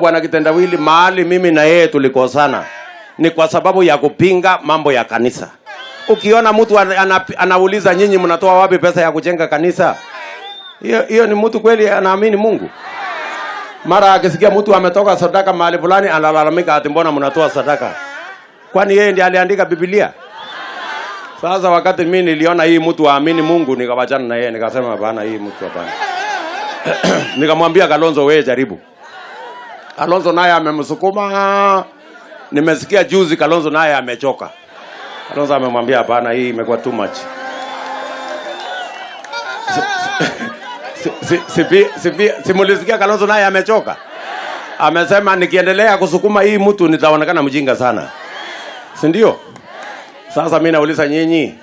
Bwana Kitendawili, mahali mimi na yeye tulikosana ni kwa sababu ya kupinga mambo ya kanisa. Ukiona mtu anauliza nyinyi mnatoa wapi pesa ya kujenga kanisa, hiyo hiyo ni mtu kweli anaamini Mungu? Mara akisikia mtu ametoka sadaka mahali fulani analalamika ati mbona mnatoa sadaka? Kwani yeye ndiye aliandika Biblia? Sasa wakati mimi niliona hii mtu aamini Mungu, nikawachana na yeye, nikasema hapana, hii mtu hapana. Nikamwambia Kalonzo, wewe jaribu. Kalonzo naye amemsukuma. Nimesikia juzi Kalonzo naye amechoka. Kalonzo amemwambia hapana, hii imekuwa too much. Si mulisikia Kalonzo naye amechoka? Amesema nikiendelea kusukuma hii mtu nitaonekana mjinga sana, si ndio? Sasa mimi nauliza nyinyi,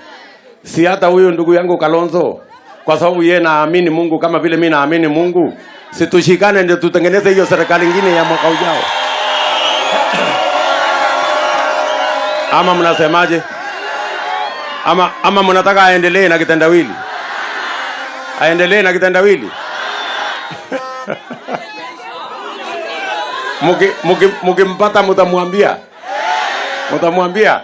si hata huyu ndugu yangu Kalonzo, kwa sababu yeye naamini Mungu kama vile mimi naamini Mungu, si tushikane ndio tutengeneze hiyo serikali nyingine ya mwaka ujao? Ama mnasemaje? Ama mnataka aendelee na kitendawili? Aendelee na kitendawili? Mukimpata mutamwambia? Mutamwambia?